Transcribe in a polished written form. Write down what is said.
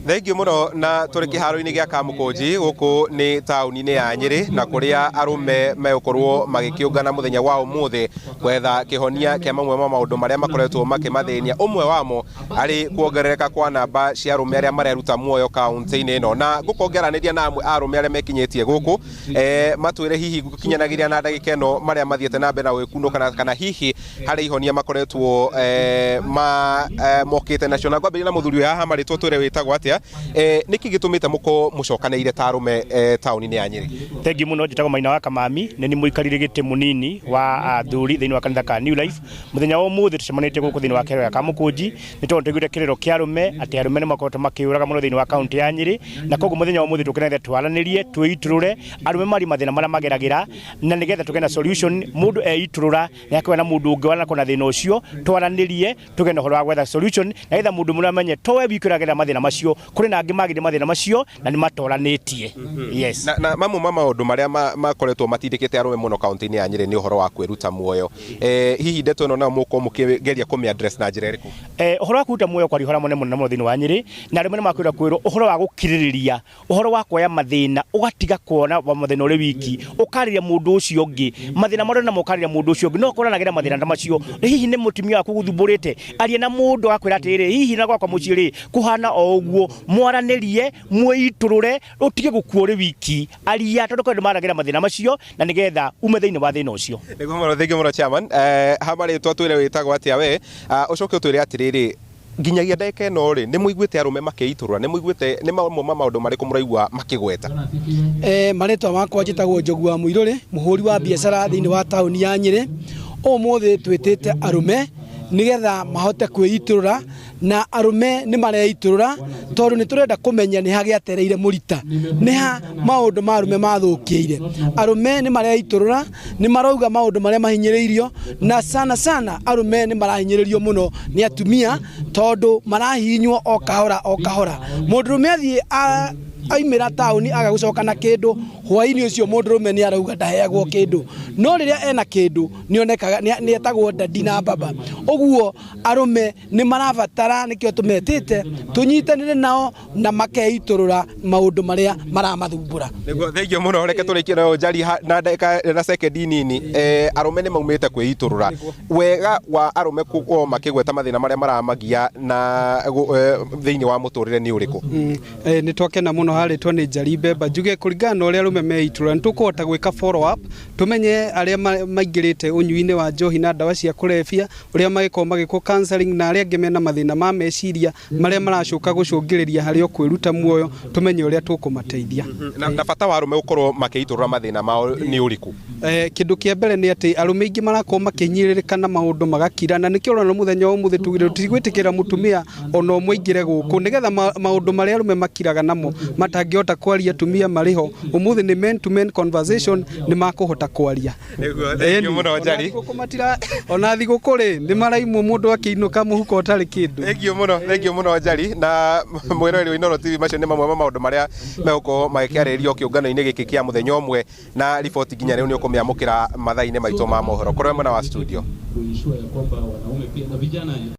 Thengiũ mũno. Na tũrĩ kĩharo-inĩ gĩa Kamũkũnji gũkũ nĩ taũni-inĩ ya Nyĩrĩ, na kũrĩa arũme megũkorwo magĩkĩũngana mũthenya wa ũmũthĩ gwetha kĩhonia kĩa mamwe ma maũndũ marĩa makoretwo makĩmathĩnia, ũmwe wamo arĩ kuongerereka kwa namba cia arũme arĩa mareruta muoyo kaunti-inĩ ĩno. Na ngũkorwo ngĩaranĩria na amwe a arũme arĩa mekinyĩtie gũkũ, matwĩre hihi gũkinyanagĩria na ndagĩka ĩno marĩa mathiĩte na mbere na gwĩkunũka kana hihi harĩ ihonia makoretwo ma mokĩte nacio. Na ngwambĩrĩria na mũthuri ũyũ haha, marĩtwo twĩre wĩtagwo atĩa, nĩkĩ gĩtũmĩte mũkorwo mũcokanĩire ta arũme taũni-inĩ ya Nyĩrĩ? Thengiũ mũno. Njĩtagwo Maina wa Kamami, nĩ ni mũikarĩri gĩtĩ mũnini wa athuri thĩinĩ wa kanitha ka New Life. Mũthenya wa ũmũthĩ tũcemanĩtie gũkũ thĩinĩ wa kĩharo gĩa Kamũkũnji nĩ tondũ tũiguĩte kĩrĩro kĩa arũme atĩ arũme nĩ makoretwo makĩũraga mũno thĩinĩ wa kaunti ya Nyĩrĩ, na koguo mũthenya wa ũmũthĩ tũkenete twaranĩrie, twĩitũrũre, arũme mari mathĩna marĩa mageragĩra, na nĩgetha tũgĩe na solution. Mũndũ eitũrũra nĩ akĩgĩa na mũndũ ũngĩ wanakorwo na thĩna ũcio, twaranĩrie, tũgĩe na ũhoro wa gwetha solution, na nĩgetha mũndũ mũrĩa amenye to we wiki ũragerera mathĩna macio, kũrĩ na angĩ magĩrĩire mathĩna macio na nĩ matoranĩtie, yes. Na mamwe ma maũndũ marĩa makoretwo matindĩkĩte arũme mũno kaunti-inĩ ya Nyĩrĩ nĩ ũhoro wa kwĩruta muoyo. Hihi ndeto ĩno nayo mũgũkorwo mũkĩgeria kũmĩ address na njĩra ĩrĩkũ? Ũhoro wa kwĩruta muoyo kwaria ũhoro mũnene mũno mũno thĩinĩ wa Nyĩrĩ, na arũme nĩ makwĩra kwĩrwo ũhoro wa gũkirĩrĩria, ũhoro wa kuoya mathĩna, ũgatiga kuona wa mathĩna ũrĩ wiki, ũkarĩria mũndũ ũcio ũngĩ mathĩna marĩa namo, ũkarĩria mũndũ ũcio ũngĩ no ũkorwo anagerera mathĩna ta macio. Hihi nĩ mũtumia waku gũthumbũrĩte, aria na mũndũ agakwĩra atĩrĩrĩ, hihi na gwakwa mũciĩ rĩ kũhana o ũguo. Mwaranĩrie, mwĩitũrũre, ũtige gũkua ũrĩ wiki, aria, tondũ kwĩ andũ maragera mathĩna macio, na nĩgetha ume thĩinĩ wa thĩna ũcio. Nĩguo mũno, thengiũ mũno, chairman. Ha marĩtwa twĩre wĩtagwo atĩa we, ũcoke ũtwĩre atĩrĩrĩ, nginyagia ndagĩka ĩno rĩ, nĩ mũiguĩte arũme makĩitũrũra? Nĩ mũiguĩte? Nĩ mamwe ma maũndũ marĩkũ mũraigua makĩgweta? Marĩtwa makwa njĩtagwo Njogu wa Mũirũrĩ, mũhũri wa biacara thĩinĩ wa taũni ya Nyĩrĩ. Ũmũthĩ twĩtĩte arũme nĩgetha mahote kwĩitũrũra, na arũme nĩ mareitũrũra tondũ nĩ tũrenda kũmenya nĩ ha gĩatereire mũrita, nĩ ha maũndũ ma arũme mathũkĩire. Arũme nĩ mareitũrũra, nĩ marauga maũndũ marĩa mahinyĩrĩirio, na sana sana arũme nĩ marahinyĩrĩrio mũno nĩ atumia tondũ marahihinywo o kahora o kahora. Mũndũrũme athiĩ aimĩra taũni aga gũcoka na kĩndũ hwaĩ-inĩ ũcio, mũndũrũme nĩ arauga ndaheagwo kĩndũ, no rĩrĩa ena kĩndũ nĩonekaga nĩ etagwo daddy na baba. Ũguo arũme nĩ marabatara, nĩkĩo tũmetĩte tũnyitanĩre nao na makeitũrũra maũndũ marĩa maramathumbũra. Nĩguo, thengiũ mũno. Reke tũrĩkie nayo njari na ndagĩka na sekendi nini. Arũme nĩ maumĩte kwĩitũrũra. Wega wa arũme gũkorwo makĩgweta mathĩna marĩa maramagia na thĩinĩ wa mũtũrĩre nĩ ũrĩkũ? Nĩ twakena mũno harĩtwo nĩ Njari Mbemba. Njuge kũringana na ũrĩa arũme meitũrũra, nĩ tũkũhota gwĩka follow up, tũmenye arĩa maingĩrĩte ũnyui-inĩ wa njohi na ndawa cia kũrebia, ũrĩa magĩkorwo magĩkwo counseling, na arĩa angĩ mena mathĩna ma meciria marĩa maracoka gũcũngĩrĩria harĩ o kwĩruta muoyo, tũmenye ũrĩa tũkũmateithia. Na bata wa arũme gũkorwo makĩitũrũra mathĩna mao nĩ ũrĩkũ? Kĩndũ kĩa mbere nĩ atĩ arũme aingĩ marakorwo makĩhinyĩrĩrĩka na maũndũ magakira, na nĩkĩo ũrona mũthenya wa ũmũthĩ tugire tũtigwĩtĩkĩra mũtumia ona ũmwe aingĩre gũkũ, nĩgetha maũndũ marĩa arũme makiraga namo matangĩhota kwaria atumia marĩ ho, ũmũthĩ nĩ men to men conversation, nĩ makũhota kwaria. Nĩguo, thengiũ mũno, Njari. Ona thigũkũ rĩ, nĩ maraimwo mũndũ akĩinũka mũhuko ũtarĩ kĩndũ. Thengiũ mũno, thengiũ mũno, Njari. Na mwĩroreri wa Inooro TV, macio nĩ mamwe ma maũndũ marĩa megũkorwo magĩkĩarĩrĩrio kĩũngano-inĩ gĩkĩ kĩa mũthenya ũmwe, na riboti nginya rĩu nĩ ũkũmĩamũkĩra mathaa-inĩ maitũ ma mohoro. Kũrĩ mwena wa studio. Kuensure ya kwamba wanaume pia na vijana.